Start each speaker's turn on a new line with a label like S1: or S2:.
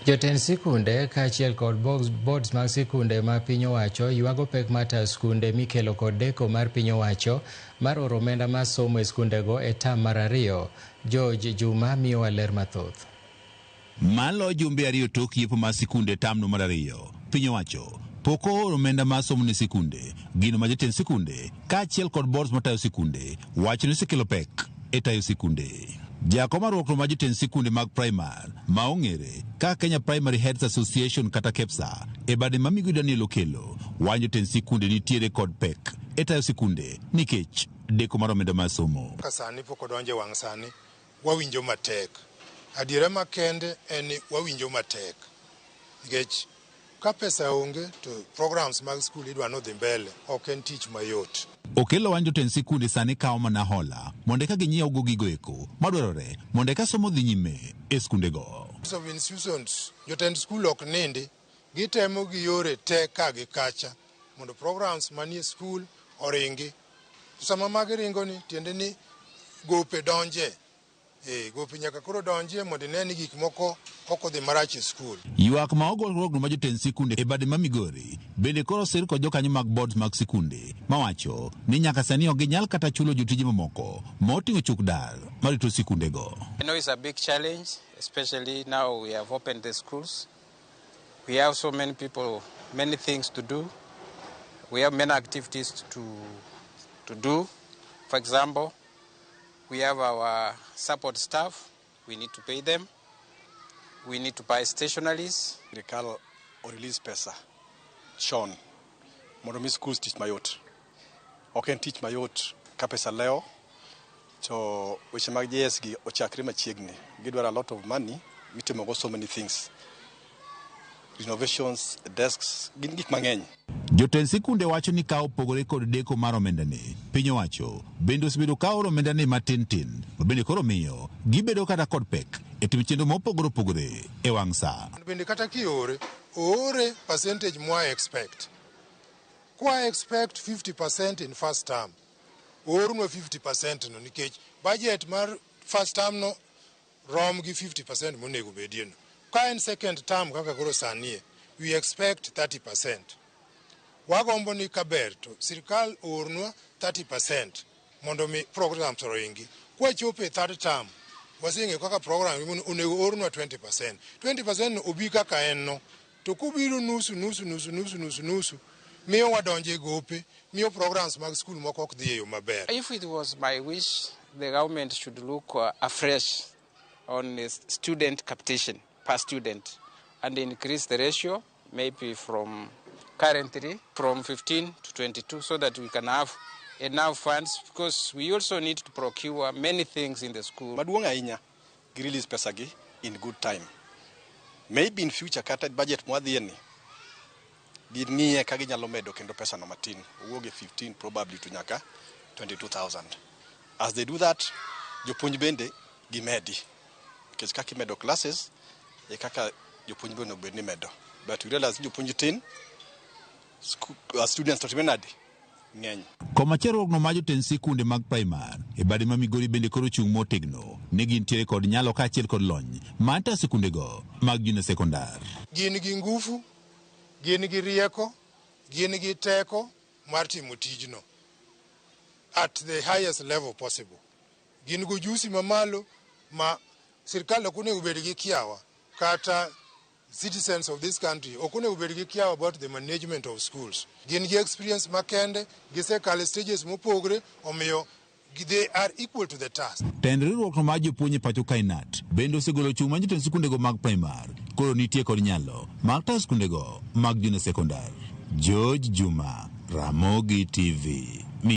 S1: Jotend sikunde kaachiel kod boards mag sikunde ma piny owacho ywago pek mar tayo skunde mikelo kod deko mar piny owacho mar oro omenda mar somo e skundego e tam mar ariyo. George Juma miyowa ler mathoth.
S2: Malo jumbe ariyo tok yepo mar sikunde tamno mar ariyo, piny owacho pok ooro omenda mar somo ne sikunde, gino ma jotend sikunde kaachiel kod boards matayo sikunde wacho ni osekelo pek e tayo sikunde. Jakom mar riwruok mar jotend sikunde mag primar ma ong'ere kaka Kenya Primary Heads Association kata KEPSA e bade ma Migosi Daniel Okello wacho jotend sikunde nitiere kod pek e tayo sikunde nikech deko mar omenda mar somo.
S3: Ka sani pok odonjo e wang' sani, wawinjo matek. Adiera makende en ni wawinjo matek nikech ka pesa onge to programs mag skul idwa ni odhi mbele ok en tich mayot.
S2: Okello wacho jotend sikunde sani kawo mana hola mondo eka ginyiewgo gigo eko madwarore mondo eka somo dhi nyime e skundego.
S3: Of institutions, jotend skul ok nindi, gitemo gi yore te ka gi kacha mondo programs manie skul oringi. To sama magi ringo ni tiende ni gope donje. Gope nyaka koro donjie mondo ine ni gik moko ok odhi marach e skul.
S2: Ywak ma ogol riwruogno mar jotend sikunde e bade ma Migori bende koro osir kod jokanyo mag boards mag sikunde mawacho ni nyaka sani ok ginyal kata chulo jotije mamoko moting'o chuk dar marito sikundego.
S4: I know it's a big challenge, especially now we have opened the schools. We have so many people, many things to do. We have many activities to do. For example, we have our support staff. We need to pay them. We need to buy stationaries.
S5: Sirikal o release pesa chon mondo mi schools tich mayot. Ok en tich mayot ka pesa lewo to weche mag JS gi ochakre machiegni. Gidwaro a lot of money mitimogo so many things. Renovations, desks, gin gik mang'eny.
S2: Jotend sikunde wacho ni ka opogore kod deko mar omendani, piny owacho bende osebedo ka oro omendani matin tin, ma bende koro miyo gibedo kata kod pek e timo chenro mopogore opogore e wang' sa.
S3: Bende kata kiore, oore percentage mwa expect. Kwa expect 50% in first term, oornwa 50% no nikech budget mar first term no rom gi 50% monego bedie no. Ka en second term kaka koro sani, we expect 30%. Wagombo ni kaber to sirikal oornwa 30% mondo mi programs oringi. Kwachopo e third term, waseng'eyo kaka program onego oornwa 20%. 20% no obi kaka en no. To kobiro nusu nusu nusu nusu nusu nusu, miyo wadonjo e gope, miyo programs mag skul moko ok dhi e yo maber.
S4: If it was my wish, the government should look afresh on the student capitation per student and increase the ratio maybe from currently from 15 to 22 so that we can have enough funds, because we also need to procure many things in the school.
S5: Maduong' ahinya gi release pesa gi in good time. Maybe in future kata budget mwadhiye ni ging'iye ka ginyalo medo kendo pesa no matin owuog e 15 probably to nyaka 22,000. As they do that, jopuonj bende gimedi nikech kaka imedo classes e kaka jopuonj bende onego bed ni imedo. But we realize ni jopuonj tin, students to time nade ng'eny.
S2: Komachielo riwruogno mar jotend sikunde mag primar e bade ma Migori bende koro chung' motegno ni gintiere kod nyalo kaachiel kod lony mar tayo sikundego mag junior secondar.
S3: Gin gi ngufu, gin gi rieko, gin gi teko mar timo tijno at the highest level possible. Gin gi ujusi mamalo ma sirikal ok onego bed gi kiawa kata citizens of this country ok onego bed gi kiawa about the management of schools. Gin gi experience makende, gisekalo stages mopogre, omiyo they are equal to the task.
S2: Tend riwruok mar jopuonj e pacho kae KNUT bende osegolo chung' mar jotend sikundego mag primar koro nitie kod nyalo mar tayo sikundego mag junior secondar. George Juma, Ramogi TV.